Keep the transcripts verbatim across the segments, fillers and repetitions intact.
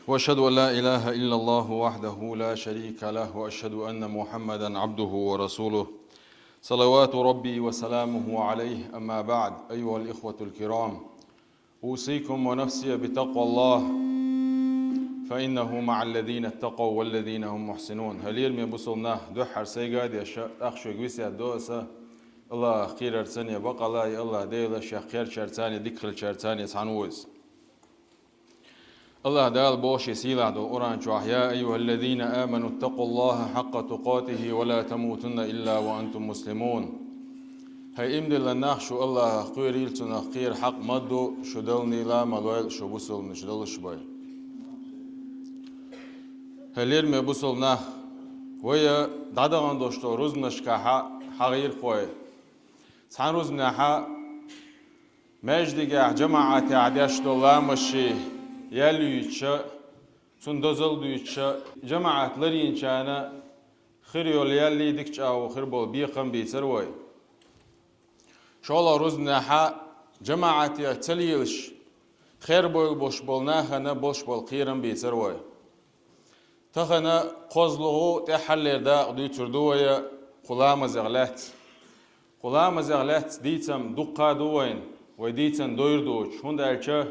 وأشهد أن لا إله إلا الله وحده لا شريك له، وأشهد أن محمدا عبده ورسوله، صلوات ربي وسلامه عليه. أما بعد، أيها الإخوة الكرام، أوصيكم ونفسي بتقوى الله، فإنه مع الذين اتقوا والذين هم محسنون. Хьалерме бусулнах, дуьххьара сайга а деша, тӀаккха шуьга весет до аса, Аллах кхерар цане бакъалай, Аллах Дела шех кхерчар цане, дикхилчар цане цхьан вуз. Аллах Дала боху шен сийлахь долу Къуръан чохь: «يا أيها الذين آمنوا اتقوا الله حق تقاته ولا تموتن إلا وأنتم مسلمون». Хьай имдилла нах, шу Аллахах кхерийла, цунах кхера хьакъ ма ду, шу далнийла ма лойла, шу бусулнаш долуш бай. Хьалерме бусулнах, вая дӀадахана долуш долу рузманашкахьа хьагӀийрхой. Цхьана рузманехьа маьждигехь жамаӀатехь деш долу ламазаш ял юьйцуша, цунна дозалла дуьйцуша, жамаӀат ларйинчарна хир йолу яллий дика чӀагӀо хир болу бекхам бийцар вай. ШолгӀа рузманехьа жамаӀатех ца лелаш, хер бойла болуш болу нахана болуш болу кхерам бийцар вай. Тахана кхозлагӀа тӀаьххьарлера дакъа дуьйцур ду вай кху ламазех лаьцна. Кху ламазех лаьцна дийцам дуккха а ду вайна, вай дийцан дойр доцуш, хӀунда аьлча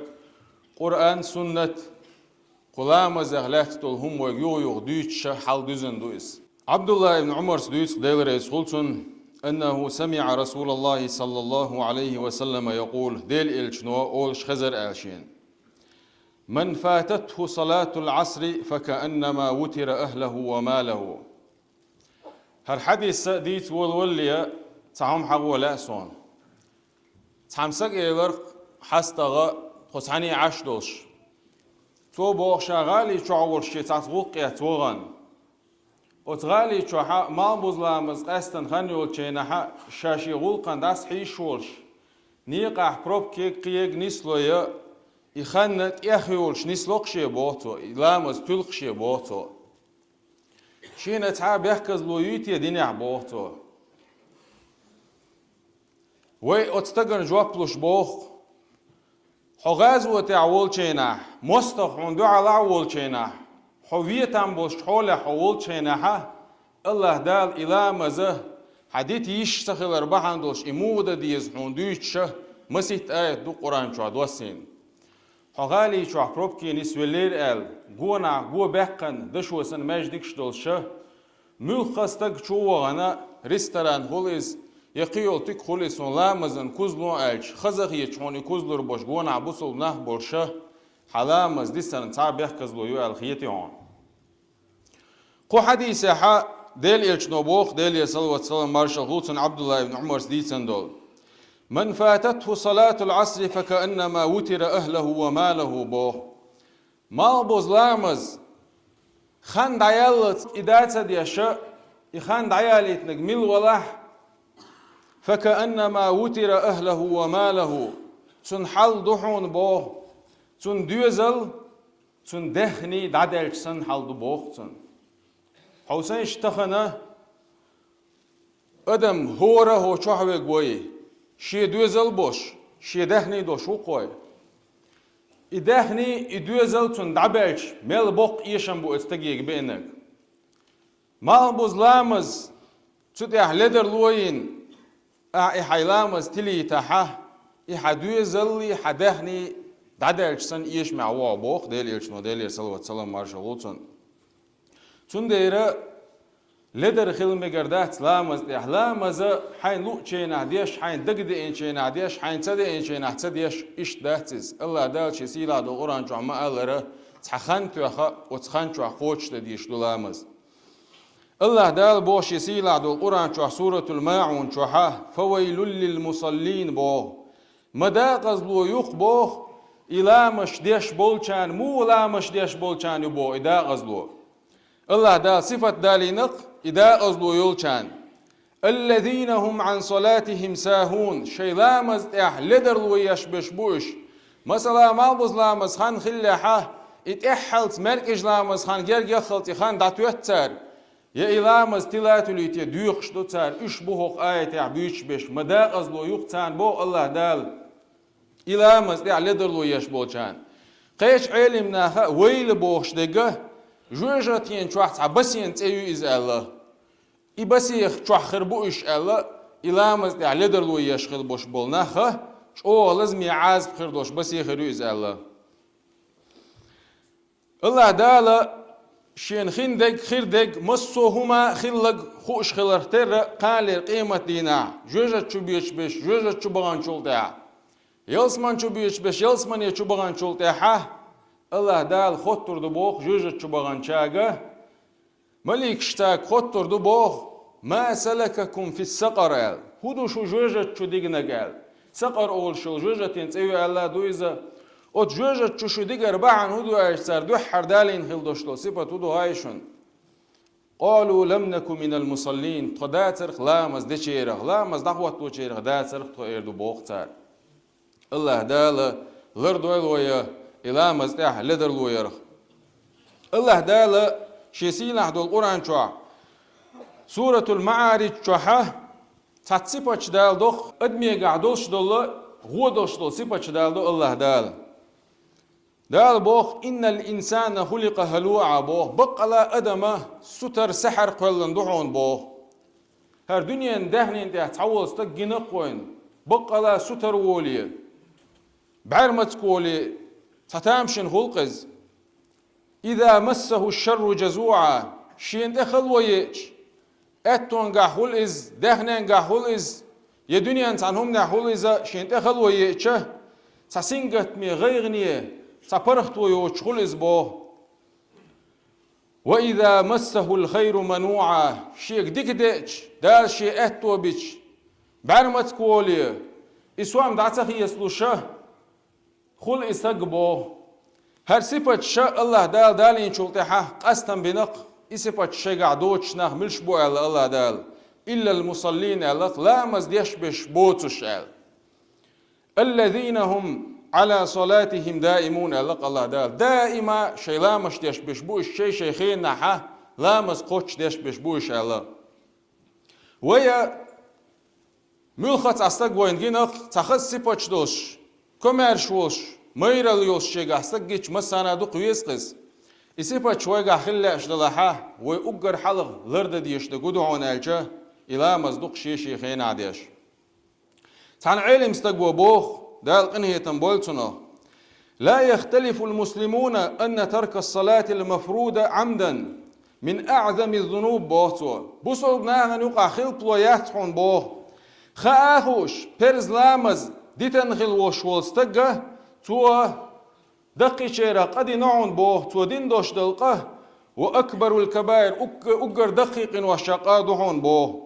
Къуръан, суннат, кху ламазех лаьцна долу хӀума вайга юха-юха дуьйцуша хьал дуьзна ду иза. Абдулла ибн Ӏумарс дуьйцу, Дела реза хуьлу цунна, أنه سمع رسول الله صلى الله عليه وسلم يقول, Делан элчано олуш хезар аьлла шена: «من فاتته صلاة العصر فكأنما وتر أهله وماله». ХӀара хьадис дийца волавалале цхьа хӀума хьахо лаьа суна. Цхьана сага элира хьастагӀа тхо цхьаьна Ӏаш долуш. Цо боху ша гӀали чохь волуш шен цхьацца гӀуллакх эцна вахана. Оцу гӀали чохьа малхбуза ламаз къаьстина хан йолчу хенахьа ша шен гӀуллакхана дӀасахьийзаш волуш, некъахь пробка ега, кхин ега нисло я, и хан тӀех йолуш нисло-кх шен боху цо, и ламаз туьлу-кх шен боху цо. Шена цхьа а бехказло юй те динехь, боху цо. Вай оцу стагана жоп луш боху: хьо гӀазотехь волчу хенахь, мостагӀа хьуна дуьхьал а волчу хенахь, хьо вен там болчу хьолехь хьо волчу хенахьа, Аллах Дала и ламаза хьан дита йиш ца хилар бахьана долуш и муха дан деза хьуна дуьйцуша, масийтта аят ду Къуръан чохь доссийна. Хьо гӀали чохь пробке нисвеллера аьлла, гонахь го баьккхина дашо санна маьждигаш долуша, муьлхха стаг чу а вахана, ресторан хуьлу иза, я кхин йолу тика хуьлу иза, хьуна ламазан куз ло аьлча, хазахеташ хьуна и куз лур болуш гонахь бусулба нах болуша, хьан ламаз дисарна цхьа а бехказло ю аьлла хетий хьуна? Кху хьадисехьа Делан элчано боху, Делера салават-салам маршалла хуьлу цунна, Абдулла ибн Ӏумарс дийцина долу: «من فاتته صلاة العصر فكأنما وتر أهله وماله», боху. Малхбуза ламаз хан дӀаяллалц и да ца деша, и хан дӀаялийтинарг мила валахь, «فكأنما وتر أهله وماله», цуьнан хьал ду хьуна боху, цуьнан доьзал, цуьнан даьхний дӀадаьлча санна хьал ду боху цуьнан. Хьовсийша, тахана адам хӀора а хӀокху чохь верг вай, шен доьзал а болуш, шен даьхний а долуш ву-кх вай. И даьхний, и доьзал цуьнан дӀабаьлча, мел боккха эшам бу оцу стагега беанарг. Малхбуза ламаз цу тӀехь ледарло йина, ахь и хьайн ламаз тилийтахьа, и хьан доьзаллий, хьан даьхний дӀадаьлча санна эшамехь ву хьо боху Делан элчано, Делера салават-салам маршалла хуьлу цунна. Цундела ледар хила мегар дац ламаз тӀехь. Ламаза хьайна луъучу хенахь деш, хьайна дагадеанчу хенахь деш, хьайна ца деанчу хенахь ца деш, иштта дац иза. Аллах Дала шен сийлахь долу Къуръан чохь ма-аллара, цхьа хан тоьхна, оцу хан чохь кхочушдан дезаш ду ламаз. Аллах Дала боху шен сийлахь долу Къуръан чохь, Суратул МаӀун чохьа: «فويل للمصلين», боху. Ма дакъазло ю-кх боху и ламазаш деш болчарна, муха ламазаш деш болчарна ю боху и дакъазло. Аллах Дала сифат далийна-кх и дакъазло йолчарна: «الذين هم عن صلاتهم ساهون», шайн ламаз тӀехь ледарло еш берш бу уьш. Масала, малхбуза ламаз хан хиллехьа, и тӀаьххьалц маьркӀажа ламаз хан герга яххалц и хан дӀатоьтту цара, я и ламаз тила а туьлуьйту, доьхуш ду цара, уьш бу хӀокху аятехь буьйцуш берш, ма дакъазло ю-кх царна боху Аллах Дала и ламаз тӀехь ледарло еш болчарна. Кхечу Ӏелимнаха вайла бохуш дерг жоьжахатин чохь цхьа басен цӀе ю иза аьлла. И басех чохь хир бу уьш аьлла, и ламаз тӀехь ледарло еш хила болуш болу нах, чӀогӀа лазаме Ӏазап хир долуш басе хир ю иза аьлла. Аллаха Дала шена хин дерг, хир дерг, массо а хӀума хилларг хууш хиларх терра, кхалера къематдийнахь, жоьжат чу боьдуш берш, жоьжат чу баханчул тӀаьхьа, ялсаман чу боьдуш берш, ялсамане чу баханчул тӀаьхьа, Аллаха Дала хоттур ду боху жоьжат чу баханчаьрга, маликаш цаьрга хоттур ду боху: «Ма салакакум фис-сакъар», – аьлла. «ХӀун ду шу жоьжат чу дигнарг?» – аьлла. Сакъар олуш йолу жоьжатин цӀе ю аьлла ду иза. Оцу жоьжат чу шу дигар бахьана хӀун ду аьлча, цара дуьххьара далийна хила долуш долу сипат хӀун ду хаий шуна? «Къалу лам наку минал мусаллин», тхо дацарх ламаз дечарах, ламаз дӀахӀотточарах дацарх тхо, эр ду боху цара. Аллаха Дала лардойла вай и ламаз тӀехь ледарло ярх. Аллаха Дала шен сийлахь долу Къуръан чохь, Суратул Ма'аридж чохьа, цхьа сипаташ Дала доху, адамегахь долуш долу, гӀо долуш долу сипаташ Дала до Аллаха Дала. Дала боху: «Иннал инсана хуликъа халуӀа», – боху, баккъала адама сутара саьхьара кхоьллина ду хьуна боху. ХӀара дуьненан даьхнина тӀехь цхьа волу стаг гина-кх вайна, баккъала сутара воле, бӀаьрмацкъ воле, цхьа тамашийна хуьлу-кх иза. «Иза массаху шарру жазуӀа», шена тӀе хало еъча, аьттонгахь хуьлу иза, даьхненгахь хуьлу иза, я дуьненан цхьана хӀуманехь хуьлу иза, шена тӀе хало еъча, цхьа сингаттаме, гӀайгӀане, цхьа паргӀато йоцуш хуьлу иза боху. «Ва иза массахул хайру мануӀа», шега дика деъча, Дала шен аьтто бича, бӀаьрмацкъ воле, и сом дӀа ца хецалуш хуьлу и стаг боху. ХӀара сипаташ Аллаха Дала далийначул тӀаьхьа къастам бина-кх, и сипаташ шайгахь доцуш нах муьлш бу аьлла Аллаха Дала: «Иллал мусаллин», – аьлла-кх, ламаз деш берш боцуш аьлла. «Аллазина хӀум Ӏала салатихӀим даимун», – аьлла-кх Аллаха Дала. Даима шайн ламазаш деш берш бу уьш, шай-шайн хенахьа ламаз кхоччуш деш берш бу уьш аьлла. Вай муьлхха цхьа стаг вайна гина-кх, цхьа хаза сипаташ долуш, комаьрша волуш, майралла йолуш шегахь стаг гича, массарна а дукха веза-кх иза. И сипаташ вайгахь хила лаьаш далахьа, вай уггар хьалха лардан дезаш дерг хӀун ду хьуна аьлча, и ламаз ду-кх шен-шен хенахь деш. Цхьана Ӏелим стаго боху, Дала къинхетам бойла цунах: «Ла яхталифул муслимуна анна тарка салатил мафруда Ӏамдан мин аӀзамиз-зунуб», – боху цо. Бусалба нахана юкъахь хилпало яц хьуна боху, хаа а хууш, перз ламаз дитина хила волуш волу стага, цо даккхийчерах къа дина хьуна боху, цо дина долуш долу къа, «ва акбарул кабаир», угг-, уггар даккхий къиношех къа ду хьуна боху.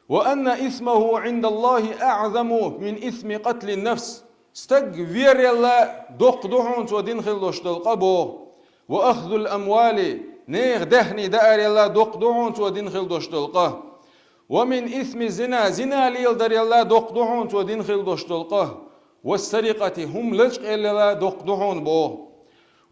«Ва анна исмаху Ӏиндаллахи аӀзаму мин исми къатлин нафс». Стаг веррелла доккха ду хьуна цо дина хила долуш долу къа боху. «Ва ахзул амвали», нехан даьхний даарелла доккха ду хьуна цо дина хила долуш долу къа. «Ва мин исми зина», зина леладарелла доккха ду хьуна цо дина хила долуш долу къа. «Ва сарикъати», хӀума лачкъаяллала доккха ду хьуна боху.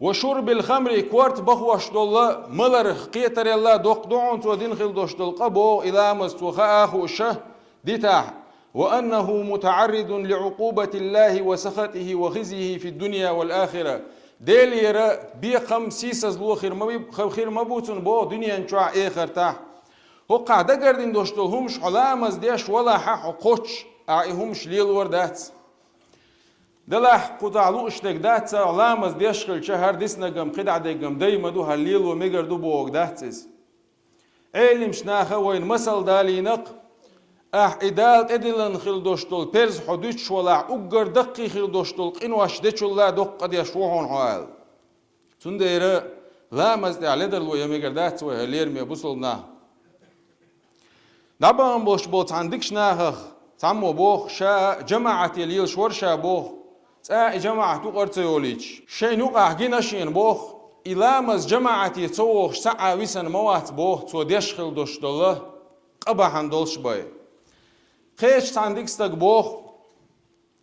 «Ва шурбил хамри», корта бахош долу маларх кхетарелла доккха ду хьуна цо дина хила долуш долу къа боху, и ламаз цо хаа а хууша дитахь. «Ва аннаху мутаӀарридун ли Ӏукъубатиллахи ва сахатихи ва хизйихи фид-дунья вал ахира». Делера бекхам, сийсазло хир ма би-, хир ма бу цунна боху дуьнен чохь, эхартахь. ХӀокхахь дагардина долуш долу хӀумаш хьо ламаз деш валахьа, хьо кхоччуш, ахьа и хӀумаш лелор дац. Делахь кхузахь лууш дерг дац, ламаз деш хилча, хӀара диснаргам, кхидӀа дергам дай ма ду, хӀара лело мегар ду бохург дац иза. Ӏелимчу наха вайна масал далийнакх, ахь и Дала тӀедиллина хила долуш долу перз хьо дуьтуш валахь, уггар даккхий хила долуш долу къинош дечулла доккха къа деш ву хьуна хьо аьлла. Цундела ламаз тӀехь ледарло ян мегар дац вай, хӀара лераме бусалба нах. ДӀабахана болуш болу цхьана дикачу нахах цхьаммо боху, ша жамаӀате лелаш вара ша боху, цкъа и жамаӀат юкъара ца йолуьйтуш. Шайна юкъахь гина шена боху, и ламаз жамаӀате ца вохуш цхьа а висина ма вац боху, цо деш хила долуш долу къа бахьана долуш бен. Кхечу цхьана дика стаг боху,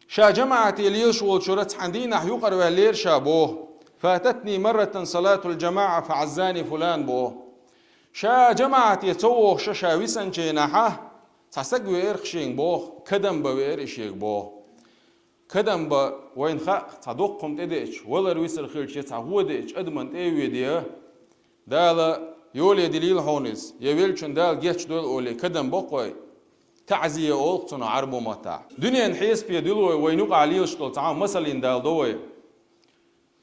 ша жамаӀате лелаш волчуьра цхьана дийнахь юкъара ваьллера ша боху. «Фататни марратан салатул жамаӀа фаӀаззани фулан», – боху. Ша жамаӀате ца вохуша ша висанчу хенахьа, цхьа стаг веара-кх шена боху, кадам бан веара и шега боху. Кадам ба вайна хаьа, цхьа доккха хӀума тӀедеача, валар-висар хилча, я цхьа гӀо деача, адаман тӀе а веде, Дала йоле дилийла хьона иза, я велчун Дала гечдойла оле, кадам боккхой, таӀзия олу цунах Ӏарбо маттахь. Дуьненан хьесапе дуьллу вай, вайна юкъахь лелаш долу цхьа хӀума масална даладо вай.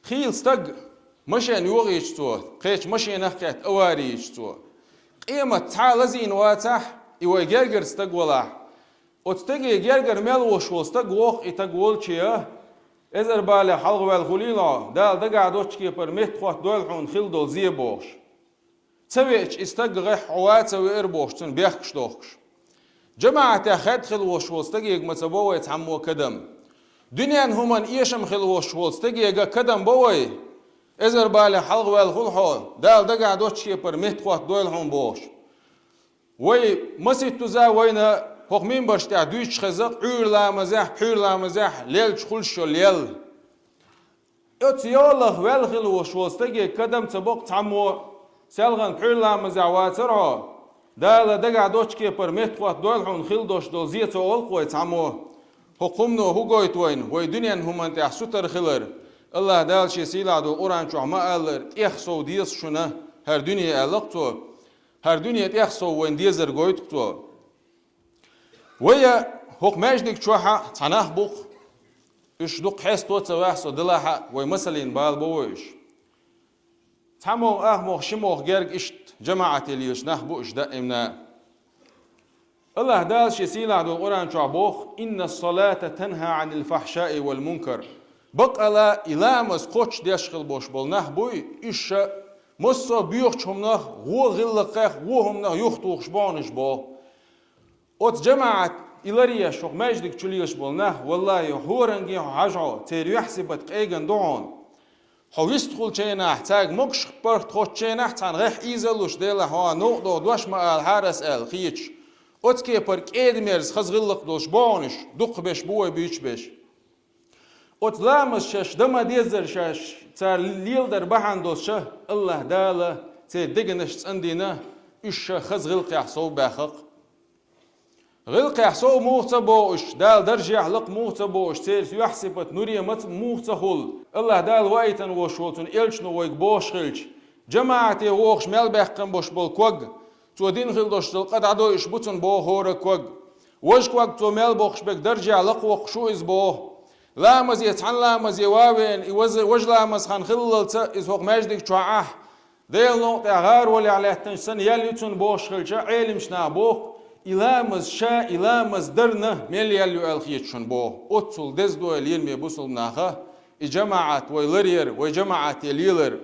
Хийла стаг, машен йохийча цо, кхечу машенах а кхетта авари йича цо. Къемат цхьа а лазийна вацахь, и вай гергара стаг валахь, оцу стаге гергара мел волуш волу стаг воккху, и стаг волче а, эзар балех хьалха ваьлла хуьлийла хьо, Дала дагахь доцчу кепара меттахӀоттадойла хьуна хилла долу зе бохуш. Ца веача и стаг гӀеххьа хьо ван а ца веара бохуш, цунна бехкаш дохкуш. ЖамаӀатехь хед хила волуш волу стагега ма ца бо вай цхьаммо кадам. Дуьненан хӀуманна эшам хила волуш волу стагега кадам бо вай, эзар балех хьалха ваьлла хуьлу хьо, Дала дагахь доцчу кепара меттахӀоттадойла хьуна бохуш. Вай маситтаза вайна хӀокху минбарш тӀехь дуьйцуш хеза-кх Ӏуьйра ламазехь, пхьуьйра ламазехь лелча хуьлуш йолу лел. Оцу йолах ваьлла хила волуш волу стаге кадам ца бо-кх цхьаммо, селхана пхьуьйра ламазехь вацара хьо, Дала дагахь доцчу кепара меттахӀоттадойла хьуна хилла долуш долу зе ца олу-кх вай цхьаммо. ХӀокху хӀумано хӀун гойту вайна, вай дуьненан хӀуманна тӀехь сутара хилар? АллахӀ Дала Шен сийлахь долу Къуръан чохь ма аллара, тӀех сов деза шуна хӀара дуьне аьлла-кх Цо. ХӀара дуьне тӀех сов вайна дезар гойту-кх Цо. Вай а хӀокху маьждиг чохь а цхьа нах бу-кх, уьш дукха хьесто ца ваьхьа со делахь а, вай масална бала бо вай уьш. ЦхьамогӀа, ахмогӀа, шимогӀа герга иштта жамаӀате лелаш нах бу уьш даимна. АллахӀ Дала Шен сийлахь долу Къуръан чохь боху: «Инна ас-салата танхьа Ӏанил фахьшаи вал мункар». Баккъала и ламаз кхоччуш деш хила болуш болу нах буй, уьш ша массо а боьхачу хӀуманах, вон гӀиллакхех, вон хӀуманах юхатухуш бу хьуна уьш боху. Оцу жамаӀат и ларъеш хӀокху маьждиг чу лелаш болу нах, валлахӀи, хӀоранге хьо хьажа хьо, церан юьхь-сибат къеган ду хьуна. Хьо вистхуьлучу хенахь, цаьрга могуш паргӀатхочу хенахь цхьаьна гӀеххьа ийзалуш, делахь хьо новкъа догӀу дош ма ала хьара ас аьлла хеташ. Оцу кепара кӀеда-мерза хаза гӀиллакх долуш бу хьуна уьш, дукхахберш бу вай буьйцуш берш. Оцу ламаза шаьш дан ма-деззара шаьш цара леладар бахьана долуш ша, АллахӀ Дала церан дегнаш цӀандина, уьш ша хаза гӀиллакхехь сов баьхна-кх. ГӀиллакхехь сов муха ца боху уьш, Дала даржехь лакха муха ца боху уьш, церан юьхь-сибат нуре маца муха ца хуьлу, АллахӀ Дала ваийтина волуш волу Цуьнан элчано вайга бохуш хилча, жамаӀате вогӀуш мел баьккхина болуш болу ког, цо дина хила долуш долу къа дӀадойуш бу цунна боху хӀора ког. Важа ког цо мел боккхуш берг даржехь лакхавоккхуш ву иза боху. Ламазе, цхьана ламазе ван а веана, и ваза-, важа ламаз хан хиллалца иза хӀокху маьждиг чохь ахь, Делан новкъа тӀехь гӀаравалехь лаьттанаш санна ял ю цунна бохуш хилча, Ӏеламчу наха боху, и ламаз ша, и ламаз дарна мел ял ю аьлла хета шуна боху. Оццул деза дойла, лераме бусалба наха, и жамаӀат вай ларъяр, вай жамаӀате лелар.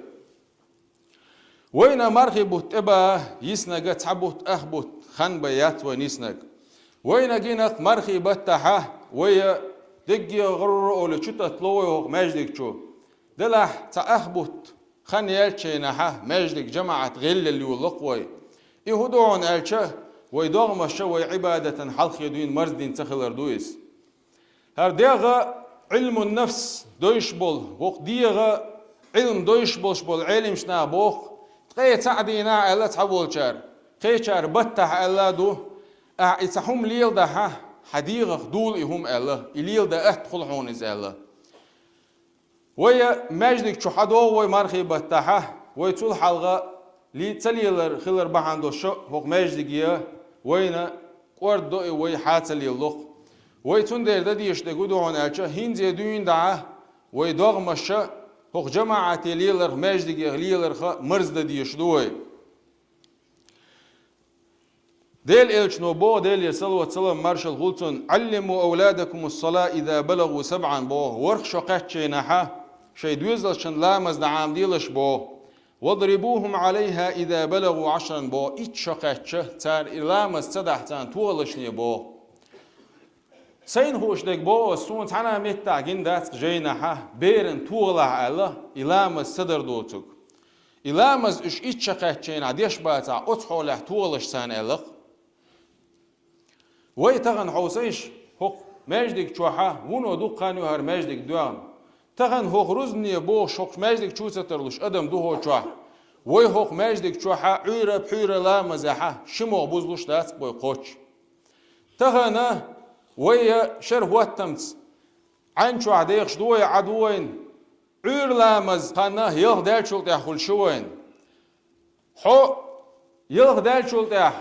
Вайна мархий бутт тӀе бан йиснарг цхьа бутт, ах бутт хан бен яц вайна йиснарг. Вайна гина-кх мархий баттахьа, вай дегге гӀурра олий чу таттало вай хӀокху маьждиг чу. Делахь цхьа ах бутт хан яьллачу хенахьа маьждиг жамаӀат гӀеллел йолало-кх вай. И хӀун ду хьуна аьлча, вай догӀмаша вай Ӏибадатан хьалххе дуьйна марздина ца хилар ду иза. ХӀара дегӀа Ӏилмун нафс дойуш болу, вокху дегӀа Ӏилм дойуш болуш болу Ӏеламчу наха боху, ткъе цхьаъ дийнахь аьлла цхьаволчара, кхечара баттахь аьлла а ду, ахь и цхьа хӀума леладахьа, хьан дегӀах дула и хӀума аьлла, и леладан атта хуьлу хьуна иза аьлла. Вай маьждиг чу хьадогӀу вай мархий баттахьа, вай цул хьалха ли-, ца лелар хилар бахьана долуш хӀокху маьждиге вайна кӀордадо и вай хьа ца лелало-кх. Вай цундела дан дезаш дерг хӀун ду хьуна аьлча, хӀинца дуьйна дахьа вай догӀмаша хӀокху жамаӀате леларх, маьждигех леларх марздан дезаш ду вай. Делан элчано боху, Делера салават-салам маршалла хуьлу цунна: «Ӏаллиму авладакумус-салата иза балагӀу сабӀан», боху, ворхӀ шо кхаьччийнахьа шайн доьзалшна ламаз дӀа Ӏамаделаш боху. «Вадрибухум Ӏалайха иза балагӀу Ӏашран», боху, итт шо кхаьчча, цара и ламаз ца дахь, царна тохалаш де боху. Сайна хууш дерг боху ас, суна цхьана а меттахь гина дац-кх жайнахьа, беран тохалахь аьлла, и ламаз ца дар доцург. И ламаз уьш итт шо кхаьччийнахь деш бацахь, оцу хьолехь тохалаш царна аьлла-кх. Вай тахана хьовсийша, хӀокху маьждиг чохьа вуно дукха хан ю хӀара маьждиг доьгӀна. Тахана хӀокху рузбане бохуш хӀокху маьждиг чу ца тарлуш адам ду хӀокху чохь. Вай хӀокху маьждиг чохьа Ӏуьйра, пхьуьйра ламазехьа шимогӀа бузлуш дац-кх вай кхоччуш. Тахана вай шара хӀоттамца Ӏаьна чохь дехаш ду вай, Ӏа ду вайна. Ӏуьйра ламаз хан ялх даьллачул тӀехь хуьлуш ю вайна. Хьо ялх даьллачул тӀехь,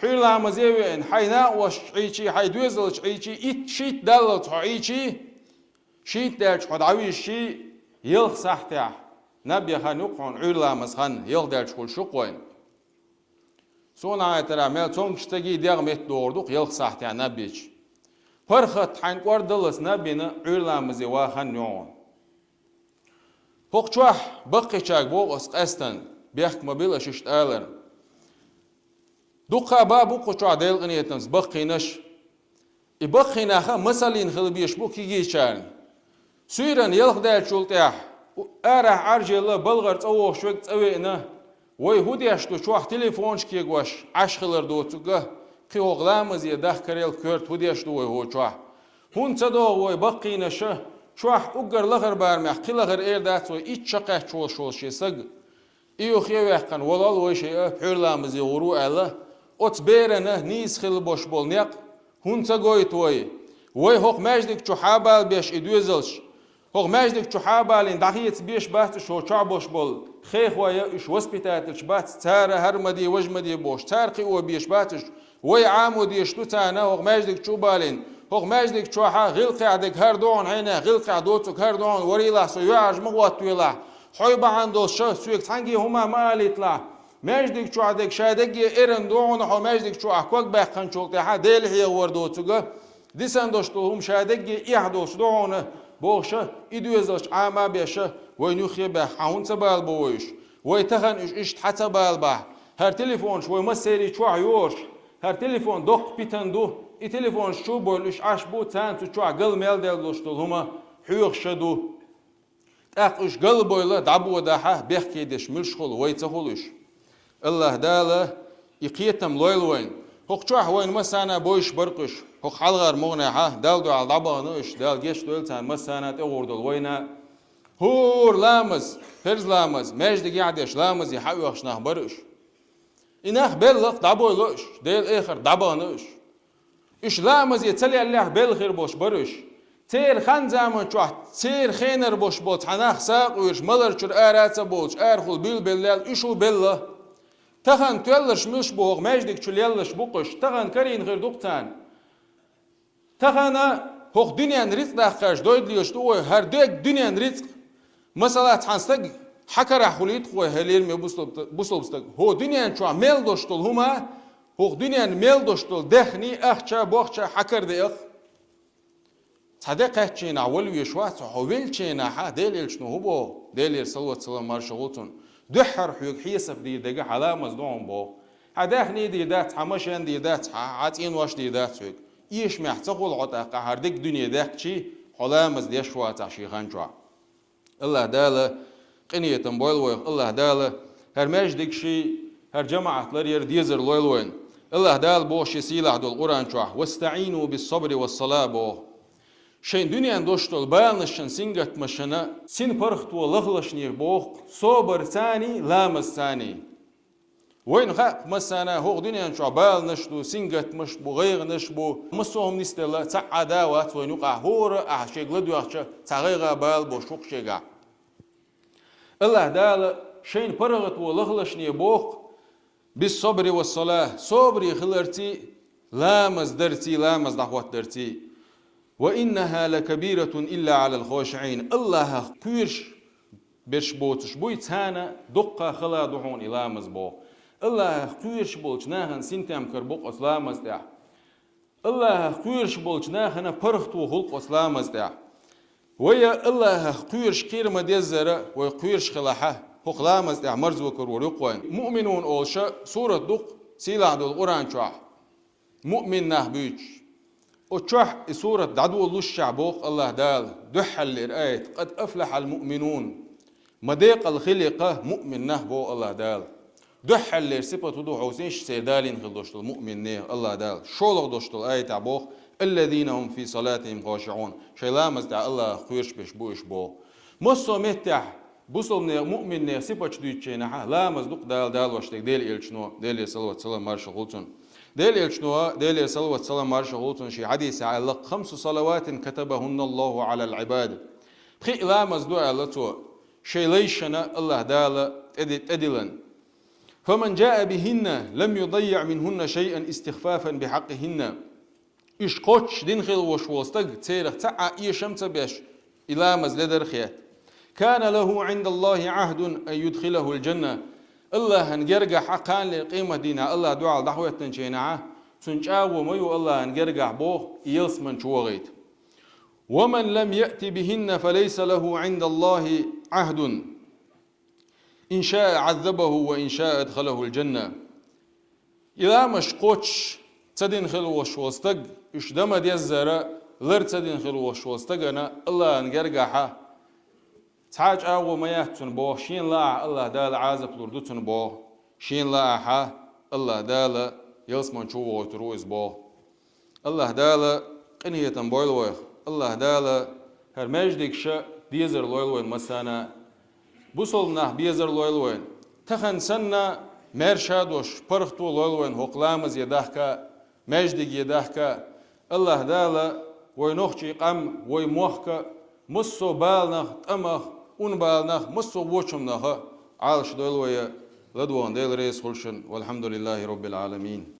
Ӏуьйра ламазе а веана, хьайн накъосташца Ӏийча, хьайн доьзалшца Ӏийча, итт-шийтта даллалц хьо Ӏийча, шийтта даьлча хьо дӀавижча, ялх сахьтехь наб ян хан ю-кх хьуна, Ӏуьйра ламаз хан ялх даьлча хуьлуш ю-кх вайна. Суна Ӏайтарахь мел цомгуш стеган дегӀ меттадогӀур ду-кх ялх сахьтехь наб йича. ПаргӀат хьайна кӀордаллалц наб йина, Ӏуьйра ламазе ван хан ю хьуна. ХӀокху чохь баккхийчаьрга боху ас къаьстина, бехк ма била аш иштта алар. Дуккха а бан бу кху чохь, Делан къинхетамца, баккхийнаш. И баккхий нах а масална хила безаш бу кегийчарна. Суьйранна ялх даьллачул тӀехь, у-, арахь Ӏаржъелла балгӀара цӀа вогӀуш верг цӀа веана, вай хӀун деш ду чохь телефонаш кегош Ӏаш хилар доцург а, кхин хӀокху ламазе дахкарел коьрта хӀун деш ду вай хӀокху чохь? ХӀунда ца догӀу вай баккхийнаш а, чохь уггар лахара барамехь кхин лахара эр дац вай итт шо кхаьчча волуш волу шен саг? И юххе а ваьккхина, валол вай шиъ а Ӏуьйра ламазе гӀур ву аьлла, оцу берана нийса хила беш болу некъ хӀунда ца гойту вай? Вай хӀокху маьждиг чу хьа а бала беш и доьзалш, хӀокху маьждиг чу хьа а балийна дӀахеца беш бац уьш хӀокху чохь болуш болу хехой а, уьш воспитательш бац, цара хӀара ма де, важа ма де бохуш, цара кхио беш бац уьш. Вай Ӏамо дезаш ду царна хӀокху маьждиг чу а балийна. ХӀокху маьждиг чохь а гӀиллакхехь дерг хӀара ду хьуна, хьенех гӀиллакхехь доцург хӀара ду хьуна, варийлахь со, юьхьӀаьржа ма хӀоттавелахь, хьой бахьана долуш ша соьга цхьаьнгге хӀума ма алийталахь. Маьждиг чохь дерг ша дерриге а эрна ду хьуна, хьо маьждиг чохь ког баьккхинчул тӀаьхьа Дела хьехавар доцург а, дисина долуш долу хӀума ша дерриге а эхь долуш ду хьуна, бохуш а, и доьзалш Ӏама а беш а, вайна юххе а баьхна, хьан хӀунда ца бала бо вай уьш? Вай тахана уьш иштта хьан ца бала бахь? ХӀара телефонаш вай массеран чохь йогӀуш, хӀара телефон доккха питана ду, и телефонаш чу а бовлуш Ӏаш бу, царна цу чохь гал мел делла долуш долу хӀума хьоьхуш а ду. ТӀаккха уьш галбойла дӀабодахь а, бехке деш муьлш хуьлу, вай ца хуьлу уьш. АллахӀ Дала и кхетам лойла вайна. ХӀокху чохь вайна массарна а бовзуш бара-кх уьш. ХӀокху хьалхара мукъанехь а Далла дуьхьал дӀабахана уьш, Дала гечдойла царна массарна а, тӀегӀур долу вайна. ХӀора ламаз, ферз ламаз, маьждигехь а деш ламазе хьаоьхуш нах бара уьш. И нах белла-кх, дӀабойла уьш, Делан эхарт дӀабахана уьш. Уьш ламазе ца леллехь белла хир болуш бара уьш. Церан хан-заман чохь церан хенара болуш болу цхьа нах сагӀа къуьйраш малар чуьра ара а ца бовлуш, арахула буьйлабелла уьш а белла. Тахана тоьлларш муьлш бу, хӀокху маьждиг чу лелларш бу-кх уьш, тахана карийна хир ду-кх царна. Тахана хӀокху дуьненна рицкъ даккхарш дойдалоьцуш ду вай, хӀара дерг дуьненна рицкъ. Масала, цхьана стаг хьан карахь хуьлуьйту-кх вай, хӀай лераме бусалба, бусалба стаг. ХӀокху дуьнен чохь мел долуш долу хӀума, хӀокху дуьненна мел долуш долу даьхни, ахча, бохча хьан кара деа-кх. Цхьа де кхаьччийнахь вала везаш вац хьо, хьо веллачийнахь а, Делан Элчано хӀун боху, Делера салават-салам, маршалла хуьлда цунна, дуьххьара хьоьга хьесап дийр дерг хьан ламаз ду хьуна боху. Хьан даьхни дийр дац, хьан машен дийр дац, хьан, хьан цӀенош дийр дац хьоьга. Эшамехь ца хуьлу хьо тӀаккха, хӀара дерриг дуьне даьккхича, хьо ламаз деш вацахь шен хан чохь. АллахӀ Дала къинхетам бойла вайх, АллахӀ Дала хӀара маьждиг ший, хӀара жамаӀат ларъяр дезар лойла вайна. АллахӀ Дала боху шен сийлахь долу Къуръан чохь: «ВастаӀину бис-сабри вас-сала», – боху. Шайн дуьненна долуш долу баланашна, сингаттамашна син паргӀато лахалашне боху, собарцаний, ламазцаний. Вайна хаьа-кх массарна а, хӀокху дуьнен чохь баланаш ду, сингаттамаш бу, гӀайгӀанаш бу, массо а хӀума нисделла, цхьа а да вац вайна юкъахь, хӀора а ахь шега ладоьгӀча, цхьа гӀайгӀа, бала болуш ву-кх шегахь. АллахӀ Дала шайна паргӀато лахалашне боху-кх: «Бис-сабри вас-сала», собаре хиларций, ламаз дарций, ламаз дӀахӀоттадарций. «Ва иннаха лакабиратун илла Ӏалал-хошиӀин». АллахӀах кхоьруш берш боцуш буй, царна дуккха хала ду хьуна и ламаз боху. АллахӀах кхоьруш болчу нахана синтем карор бу-кх оцу ламаз тӀехь. АллахӀах кхоьруш болчу нахана паргӀато хуьлу-кх оцу ламаз тӀехь. Вай а АллахӀах кхоьруш кхера ма-деззара, вай кхоьруш хилахь а, хӀокху ламаз тӀехь марзо карор ю-кх вайна. Муъминун олуш сурат ду-кх сийлахь долу Къуръан чохь. Муъмин нах буьйцуш. Оцу чохь и сурат дӀадолалушшехь боху АллахӀ Дала, дуьххьарлера аят: «Къад афлахьал муъминун». Ма декъала хили-кха муъмин нах, боху АллахӀ Дала. Дуьххьарлера сипат хӀун ду хьовсийша, церан далийна хила долуш долу муъмин нехан АллахӀ Дала. ШолгӀа долуш долу аятехь боху: «Аллазина хӀум фи салатихӀим хошиӀун». Шайн ламаз тӀехь АллахӀах кхоьруш берш бу уьш боху. Массо а меттехь бусалбанех, муъминнех сипаташ дуьйцучу хенахь а, ламаз ду-кх Дала далош дерг, Делан Элчано, Делера салават-салам, маршалла хуьлда цунна. Делан Элчано, Делера салават-салам, марша хилда цунна, ший хьадисехь аьлла: «خمس صلوات كتبهن الله على العباد». Пхиъ ламаз ду, аьлла цо, шайн лайшна АллахӀ Дала тӀеди-, тӀедиллина. «فمن جاء بهن لم يضيع منهن شيئا استخفافا بحقهن». Уьш кхоччуш дина хилла волуш волу стаг церах цхьа а эшам ца беш, и ламаз ледара хетта, «كان له عند الله عهد أن يدخله الجنة». АллахӀан гергахь кханалера къематдийнахь АллахӀ дуьхьал дӀахӀоьттинчу хенахь, цунна чӀагӀо ма ю АллахӀан гергахь боху и ялсамани чу вохуьйту. «ومن لم يأت بهن فليس له عند الله عهد إن شاء عذبه وإن شاء أدخله الجنة». И ламазаш кхоччуш ца дина хилла волуш волу стаг, уьш дан ма-деззара лар ца дина хилла волуш волу стагана АллахӀан гергахь цхьа а чӀагӀо ма яц цунна боху, шена лаахь АллахӀ Дала Ӏазап лур ду цунна боху, шена лаахь АллахӀ Дала ялсамани чу вохуьйтур ву иза боху. АллахӀ Дала къинхетам бойла вайх. АллахӀ Дала хӀара маьждигаш дезар лойла вайна массарна а. Бусалба нах безар лойла вайна. Тахана санна маьрша а долуш, паргӀато лойла вайна хӀокху ламазе дахка, маьждиге дахка. АллахӀ Дала вай нохчийн къам, вай мохк массо а баланах, тӀамах, унбаланах, массо а вочу хӀуманах Ӏалашдойла вай. ЛадогӀан Дела реза хуьлда шуна. والحمد لله رب العالمين.